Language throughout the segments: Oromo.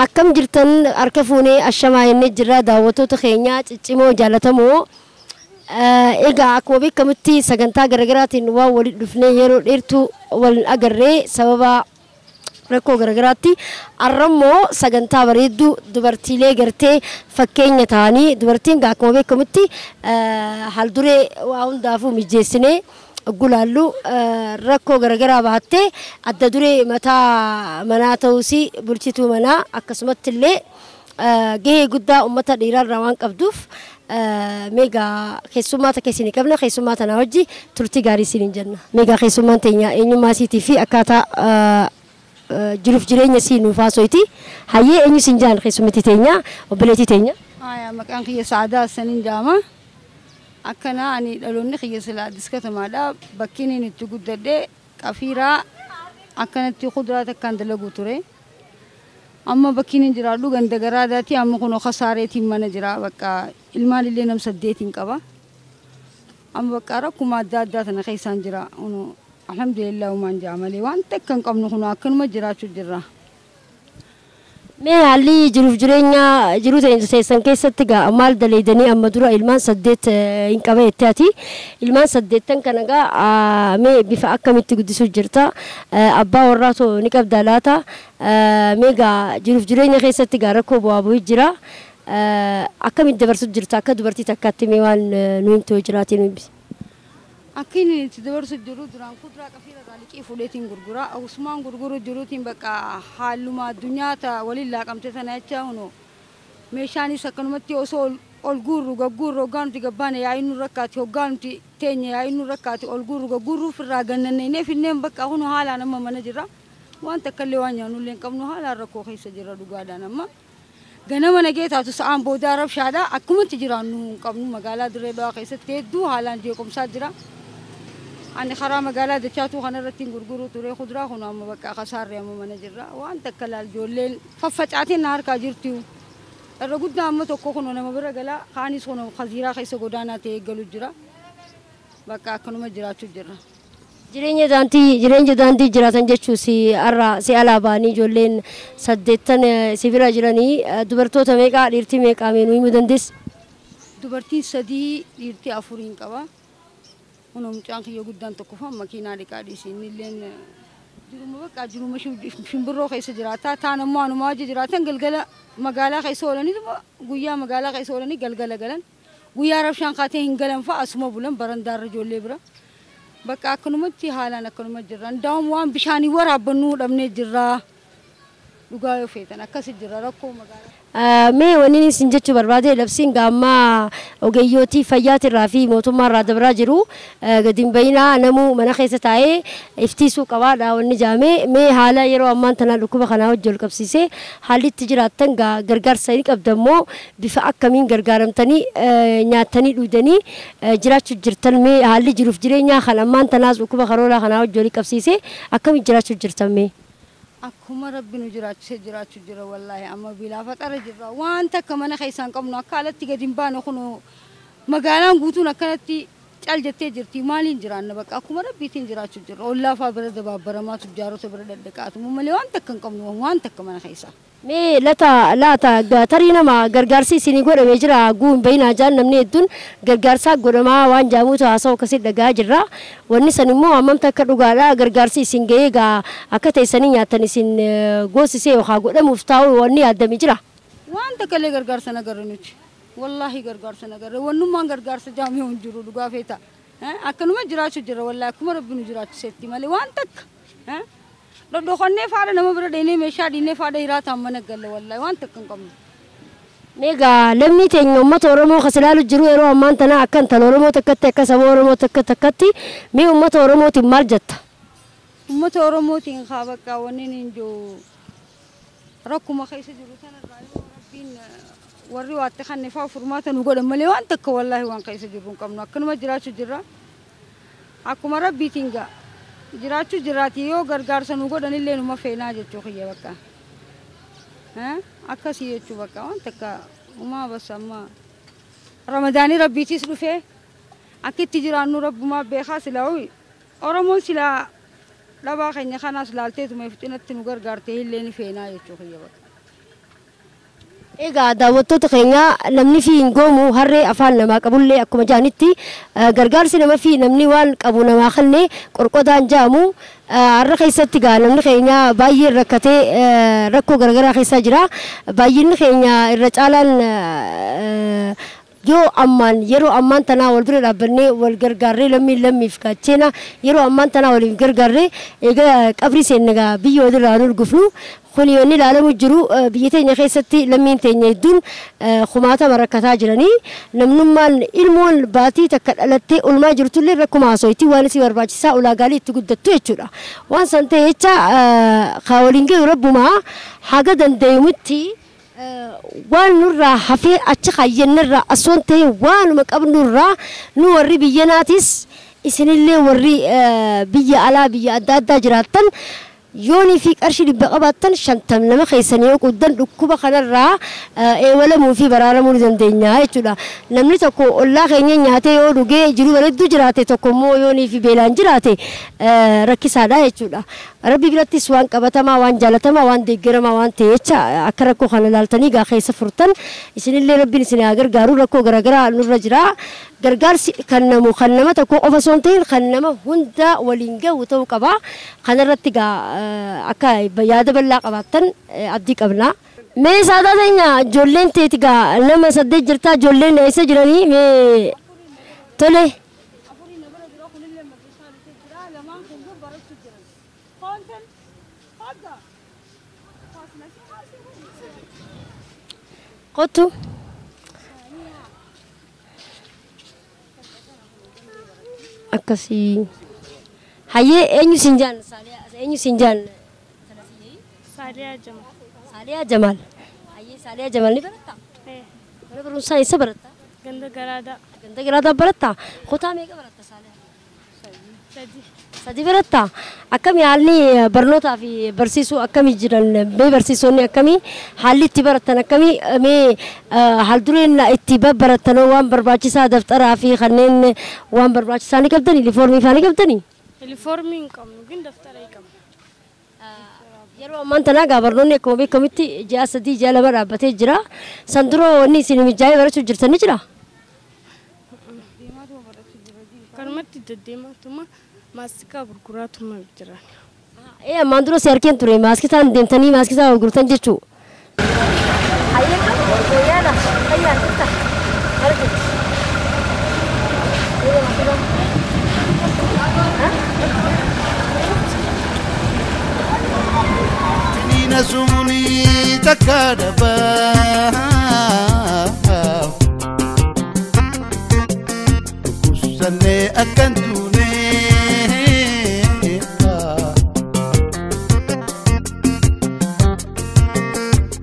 Akkam jirtan harka fuunee ashamaa jennee jirra daawwattoota keenya ciccimoo jaallatamoo. Egaa akkuma beekamutti sagantaa garaagaraatiin waan walitti dhufnee yeroo dheertuu wal agarree sababa rakkoo garaagaraatti har'ammoo sagantaa bareedduu dubartiilee gartee fakkeenya ta'anii dubartiin akkuma beekamutti haalduree waa hundaafuu mijeessinee gulaallu rakkoo garaagaraa baattee adda duree mataa manaa ta'uus bulchituu manaa akkasumatti illee gahee guddaa uummata dhiiraarraa waan qabduuf meegaa keessummaa takka isinii qabna keessummaa tanaa wajji turtii gaarii isiniin jenna. Meegaa keessummaan teenya eenyummaa isiitii fi akkaataa jiruuf jireenya isii nuuf haasoyti. Hayyee eenyu isin jaan keessummitti teenya obboleettii teenya. Maqaan kiyya Sa'aadaa Hassaniin jedhama. Akkana ani dhaloonni kiyya silaa Addis Katamaadha. Bakki inni itti guddadhe qafiiraa akkanatti kuduraa takkaan dalagu ture. Amma bakki inni jiraadhu ganda garaadaati. Amma kun kasaareetiin mana jira. Bakka ilmaan illee nam saddeetiin qaba. Amma bakka rakkuma adda addaa tana keessaan jira. Alhamdulillah uumaan jira malee waan takka hin qabnu kun akkanuma jiraachuu jirra. Mee haalli jiruuf jireenya jiruu teessan keessatti gaa maal daleedanii amma dura ilmaan saddeet hin qaba jettee ati ilmaan saddeettan kana gaa mee bifa akkamitti guddisuu jirta abbaa warraa too ni qabda laata mee gaa jiruuf jireenya keessatti gaa rakkoo bu'aa bu'ii jira akkamitti dabarsuu jirta akka dubartii takkaatti mee waan nu himtu jiraatiin nu himsi. Akka inni itti dabarsu jiru duraan kuduraa qafiira irraa liqii fuudheetiin gurgura. Usmaan gurguru jiruutiin bakka haaluma addunyaa ta waliin laaqamte sana jecha hunu meeshaanis akkanumatti osoo ol guurru gagguurru hoggaa nuti gabbaane yaa'ii nu rakkaati hoggaa nuti teenye yaa'ii nu rakkaati ol guurru gagguurru ofirraa gannannee finneen bakka hunu haalaan amma mana jira. Waan takka illee waan nyaannu illee hin qabnu haalaan rakkoo keessa jira dhugaadhaan amma. Ganama nagee taatu sa'aan boodaa rabshaadha akkumatti jiraannu hin qabnu magaalaa Dirree Dhawaa keessatti hedduu haalaan jeequmsaa jira. Ani karaa magaalaa dachaatuu kanarratti gurguruu ture kuduraa kun amma bakka kasaarree amma mana jirra. Waan takka laal ijoolleen faffacaatiin na harkaa jirti. Irra guddaa amma tokko kun nama bira galaa kaanis kun kaziiraa keessa godaanaa ta'ee galu jira. Bakka akkanuma jiraachuu jirra. Jireenya daandii jiraatan jechuun si har'a si alaa ba'anii ijoolleen saddeettan si bira jiranii dubartoota meeqaa dhiirtii meeqaa mee nu himuu dandeessi? Dubartiin sadii dhiirtii afuriin qaba. Kun mucaan kiyya guddaan tokko fa makiinaa dhiqaa dhiisi inni illeen jiruma bakka jiruma shimbirroo keessa jiraata. Taan ammoo anumaa wajji jiraatan galgala magaalaa keessa oolanii guyyaa magaalaa keessa oolanii galgala galan. Guyyaa rabshaan kaatee hin galan fa'a asuma bulan barandaarra ijoollee bira. Bakka akkanumatti haalaan akkanuma jirra. Ndaa'um waan bishaanii waraabbannuu dhabnee jirra. Dhugaa yoo feetan akkasi jirra rakkoo magaalaa. Mee wanni isin jechuu barbaade labsiin gaammaa ogeeyyootii fayyaatirraa fi mootummaarraa dabraa jiru gadi hin bayinaa namuu mana keessa taa'ee iftiisuu qabaadha wanni jaame mee haala yeroo ammaan tanaa dhukkuba kanaa wajji wal qabsiisee haalli itti jiraattan gargaarsa ni qabdammoo bifa akkamiin gargaaramtanii nyaattanii dhuudanii jiraachuu jirtan mee haalli jiruuf jireenyaa kan ammaan tanaas dhukkuba karoolaa kanaa wajji wal qabsiisee akkamiin jiraachuu jirtan mee? Akkuma rabbi nu jiraachisee jiraachuu jira wallaahi amma bilaa faxara jirra. Waan takka mana keessaa hin qabnu akka alatti gadi hin baane kun magaalaan guutuun akkanatti cal jettee jirti maaliin jiraanna bakka akkuma rabbiitiin jiraachuu jirra. Ollaa fa'aa bira dabaabbaramaa tujjaarota bira dhadhaqaatu malee waan takka hin qabnu waan takka mana keessaa. Mee lata laata tarii nama gargaarsi isinii godhamee jira guu hin bayinaa jaan namni hedduun gargaarsaa godhamaa waan jaamuutu haasa'u akkasii dhagaa jirra. Wanni san immoo hammamta akka dhugaadha gargaarsi isin ga'ee gaa akka teessanii nyaattan isin goosisee yookaan godhamuuf taa'u wanni yaaddamee jira. Waan takka illee gargaarsa nagarre nuti. Wallaahi gargaarsa nagarre wannummaan gargaarsa jaamee hin jiru dhugaa feeta. Akkanuma jiraachuu jira wallaahi akkuma rabbi nu jiraachisetti malee waan takka. Dhodhokonnee faadha nama bira dheenee meeshaa dhiinee faadha hiraataan mana galle wallaahi waan takka hin qabnu. Meegaa lammii teenya uummata Oromoo kas ilaalu jiru yeroo ammaan tana akka intala Oromoo takkatti akka saba Oromoo takka takkatti mee uummata Oromootiin maal jetta? Uummata Oromootiin haa bakka wanni hin jiru rakkuma keessa jiru sanarraa yoo rabbiin warri waatti kanne fa'aa furmaata nu godhan malee waan takka wallaahi waan keessa jirru hin qabnu akkanuma jiraachuu jirra. Akkuma rabbiitiin gaa jiraachuu jiraati yoo gargaarsa nu godhan illee numa feenaa jechuu kiyya bakka. Akkasii jechuu bakka waan takka uumaa bas amma ramadaanii rabbiitis dhufee akka itti jiraannu rabbumaa beekaa silaa Oromoon silaa dhabaa keenya kanaas laalteetuma ifxinatti nu gargaartee illee ni feenaa jechuu kiyya bakka. Egaa daawwattoota keenya, namni fi hin goomu harree afaan namaa qabullee akkuma jaanitti, gargaarsi nama fi namni waan qabu namaa kenne qorqodaan jaamu. Har'a keessatti gaa namni keenya baay'ee rakkatee rakkoo garaagaraa keessa jira. Baay'inni keenya irra caalaan yoo ammaan yeroo ammaan tanaa wal bira dhaabbannee wal gargaarree, lammiin lammiif gaacheena, yeroo ammaan tanaa waliif gargaarree egaa qabrii seenne gaa biyya walirraa nu urgufnu. Kun yoonni ilaalamu jiru, biyya teenya keessatti lammiin teenya hedduun kumaatama rakkataa jiranii, namnummaan ilmoon baatii takka dhalattee olmaa jirtullee rakkuma haasoyti, waan isii barbaachisaa ulaagaalee itti guddattu jechuudha. Waan san ta'e jecha, kaa waliin gahu rabbumaa haga danda'amutti waan nurraa hafee achi kaayyannarraa asoon ta'e waanuma qabnurraa nu warri biyya naatis isinillee warri biyya alaa biyya adda addaa jiraattan, yoonii fi qarshii 100 qabaattan 50 nama keessanii yoo quddan dhukkuba kanarraa eewalamuu fi baraaramuu ni dandeenya jechuudha. Namni tokko ollaa keenya nyaatee yoo dhugee jiru bareedduu jiraate, tokko immoo yoonii fi beelaan jiraate rakkisaadha jechuudha. Rabbi birattis waan qabatamaa, waan jaalatamaa, waan deeggaramaa waan ta'e jecha, akka rakkoo kana ilaaltanii gaa keessa furtan, isinillee rabbiin isin haa gargaaru. Rakkoo garaagaraa nurra jira. Gargaarsi kan namu kan nama tokko qofa osoo hin ta'in kan nama hunda waliin gahu ta'uu qaba. Kanarratti gaa akka yaada bal'aa qabaattan abdii qabna. Mee saadaa teenya, ijoolleen teeti gaa nama saddeet jirtaa, ijoolleen eessa jiranii mee tole? Afurii na bira jira, kunillee madrasaa dhufee jira, lamaan kun dur barachuu jiran. Koonten hodda. Kottu. Akkasii. Hayyee, eenyu siin jaan? Eenyu siin jaan? Saaliyaa Jamal. Saaliyaa Jamaal. Hayyee, Saaliyaa Jamaal, ni barattaa? Eh. Mana barumsaa eessa barattaa? Ganda Garaadaa. Ganda Garaadaa barattaa? Kutaa meeqa baratta, Saaliyaa? 3. 3 barattaa? Akkami haalli barnootaa fi barsiisuu akkamii jiran? Mee barsiisonni akkamii? Haalli itti barattan akkamii? Mee haaldureen itti babbarattan waan barbaachisaa daftaraa fi kanneen waan barbaachisaa ni qabdanii? Yuunifoormii faa ni qabdanii? Yuunifoormii hin qabnu, gin daftara hin qabnu. Yeroo ammaan tanaa gaa barnoonni akkuma beekamutti ji'a 3, ji'a 2 dhaabbatee jira. San dura wanni isin mijaa'ee barachuu jirtan ni jira? Kanumatti deddeemaatuma maastikaa gurguraatuma jiran. Ee, ammaan dura si harkeen ture maaskitaan deemtanii maaskitaa gurgurtan jechuu. Hayyee, yaala fayyaan jirta. Arge. Nina sumuni takka dhabaaf dhukkubsannee akkan tuune,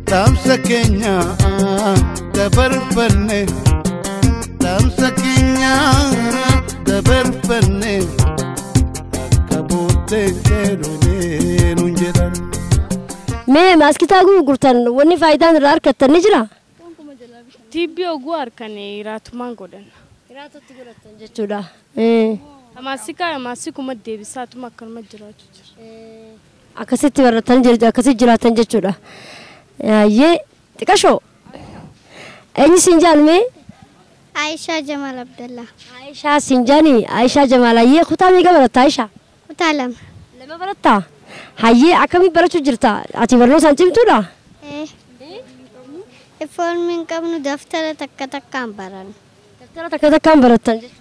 dhaamsa keenya dabarfanne, dhaamsa keenya dabarfanne, akka booddee jedhunee nuun jedhan. Mee maaskitaa gurgurtan wanni faayidaan irraa argattan ni jira? Tiibbii oguu harkane hiraatumaan godhanna. Hiraatatti godhattan jechuudha. Maastikaa maastikumma deebisaatuma akkanuma jiraachuu jira. Akkasitti baratan, akkasitti jiraatan jechuudha. Yaayyee, xiqqashoo. Eenyu siin jaan mee? Aishaa Jamal Abdallah. Aishaa siin jaani, Aishaa Jamaal. Hayyee, kutaa meeqa baratta, Aishaa? Kutaa 2. 2 barattaa? Hayyee, akkamii barachuu jirta? Ati barnoota cimtuudha? Eh. Yuunifoormii hin qabnu, daftara takka takkaan baranna. Daftara takka takkaan barattan jechuudha.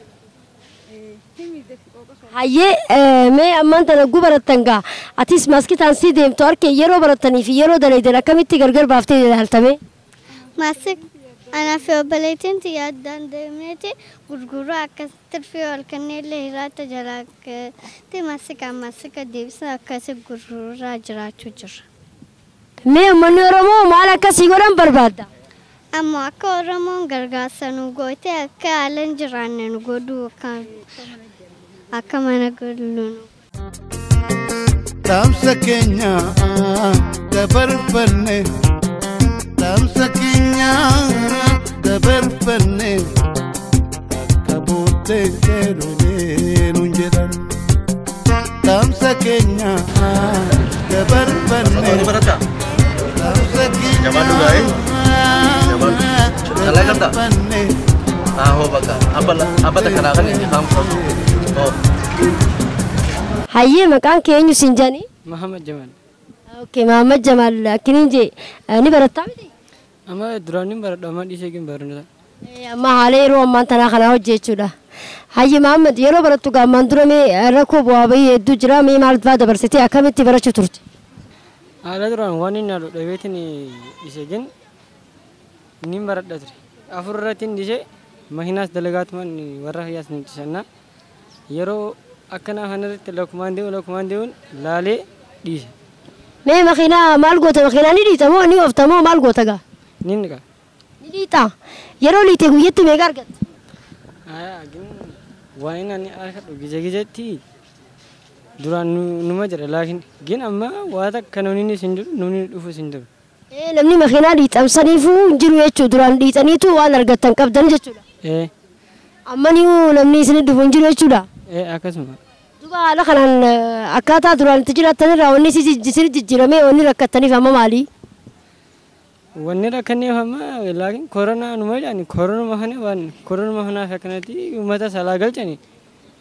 Hayyee, mee ammaan tana guu barattan gaa atis maaskitaan sii deemtu harkee, yeroo barattanii fi yeroo dalaydan akkamitti gargar baaftee ilaaltame? Maasik anaa fi obboleettiin tiyya addaan deemneeti gurguraa, akkas tirfii ol kenneellee hiraata jalaa maasikaan maasika deebisa, akkasi gurguraa jiraachuu jira. Mee uummanni Oromoo maal akkasii godhan barbaadda? Ammoo akka Oromoon gargaarsa nu goote, akka haala hin jiraanne nu godhuu, akka mana gallu nu. Dhaamsa keenya dabarfanne, dhaamsa keenya dabarfanne, akka booddee jedhunee nuun jedhan. Dhaamsa keenya dabarfanne, dhaamsa keenya Dabarfanne. Hayyee, maqaan kee eenyu siin jedhanii? Muhammad Jamal. Okay, Muhammad Jamal akkiniin jee, ni barattaa miti? Amma duraan ni baradhu, amma dhiisee gin barnoota. Amma haala yeroo ammaan tanaa kanaa hojjechuudha. Hayyee Muhammad, yeroo barattu gaammaan dura mee rakkoo bu'aa bahii hedduu jira, mee maal fa'aa dabarsitee akkamitti barachuu turte? Haala duraan waan inni haadhu dhabeetiin dhiisee gin ni baradha ture. 4 irratti dhiisee makiinaas dalagaatuman warra hiyyaas ni dhiisanna. Yeroo akkanaa kanarratti lakkumaan deemuun laalee dhiise. Mee makiinaa maal goota, makiinaa ni dhiita moo ni oofta moo maal goota gaa? Ni dhiqa. Ni dhiita. Yeroo liite guyyatti meeqa argatta? Gin waan inni ani argadhu gije gijetti duraan numa jira, laakiin gin amma waa takka namni hin jiru, namni dhufu hin jiru. Namni makiinaa dhiixamsaniifuu hin jiru jechuudha, duraan dhiixaniitu waan argattan qabdan jechuudha. Amma niyyuu namni isin dhufu hin jiru jechuudha. Akkasuma. Duuba haala kanaan akkaataa duraan itti jiraattan irraa wanni isin jijjiiramee wanni rakkattaniif amma maali? Wanni rakkanneef amma laakiin koronaa numa jedhani, koronuma kana waan koronuma kanaaf akkanatti uummata salaa galchani.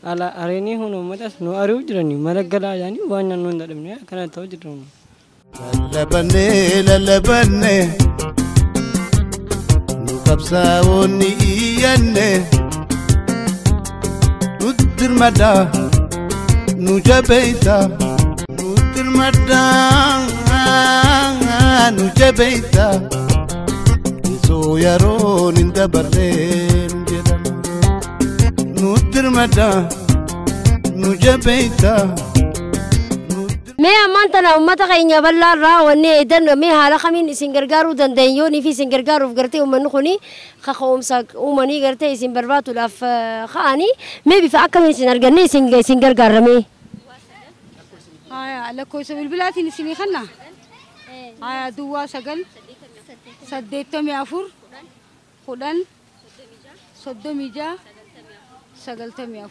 Ala areenii hun uummatas nu ari'u jirani mala galaa jedhanii waan naannoo hin dadhabne akkana ta'u jiru. Lallabanne lallabanne nu qabsaa'onni iyyanne nu dirmadha nu jabeessa nu dirmadha nu jabeessa isoo yeroon hin dabarre nu jedhan nu dirmadha nu jabeessa. Mee ammaan tana uummata keenya bal'aa irraa wanni eedan mee haala kamiin isin gargaaruu danda'an yoonii fi isin gargaaruuf gartee uummanni kuni kaka'umsa uumanii gartee isin barbaaduudhaaf ka'anii mee bifa akkamiin isin arganne isin gargaarame? Haya, lakkoofsa bilbilaatiin isinii kanna. Haya, 09 84 10 36 94.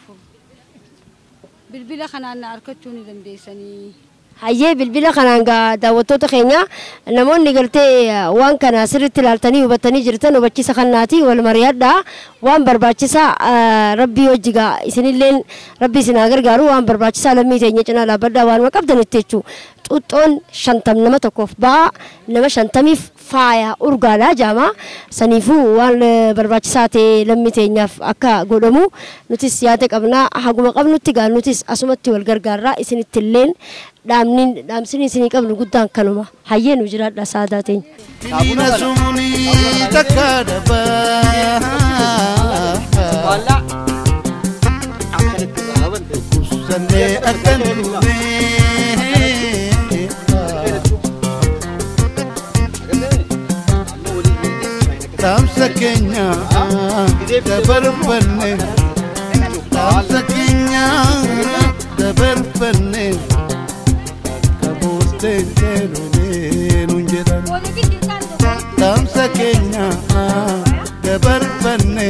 Bilbila kanaan na argachuu ni dandeessanii. Hayyee, bilbila kanaan gaa daawwattoota keenya namoonni gartee waan kana sirriitti ilaaltanii hubattanii jirtan hubachiisa kanaati wal mari'adhaa, waan barbaachisaa rabbii hojii gaa isinilleen rabbii isin haa gargaaru, waan barbaachisaa lammii teenya cinaa dhaabbadhaa waanuma qabdanitti jechuudha. Xuuxxoon 50 nama tokkoof ba'a, nama 50f faaya urgaadha jaama, saniifuu waan barbaachisaa ta'e lammii teenyaaf akka godhamu nutis yaada qabnaa, haguma qabnutti gaa nutis asumatti wal gargaarraa isinitti illeen dhaamni dhaamsini isinii qabnu guddaan kanuma. Hayyee, nu jiraadha saadaa teenya. Kiniina sumnii takka dhabaa. Dhukkubsannee akka hin duune. Dhaamsa keenya dabarfanne dhaamsa keenya dabarfanne akka booddee seenuu nuun jedhan dhaamsa keenya dabarfanne.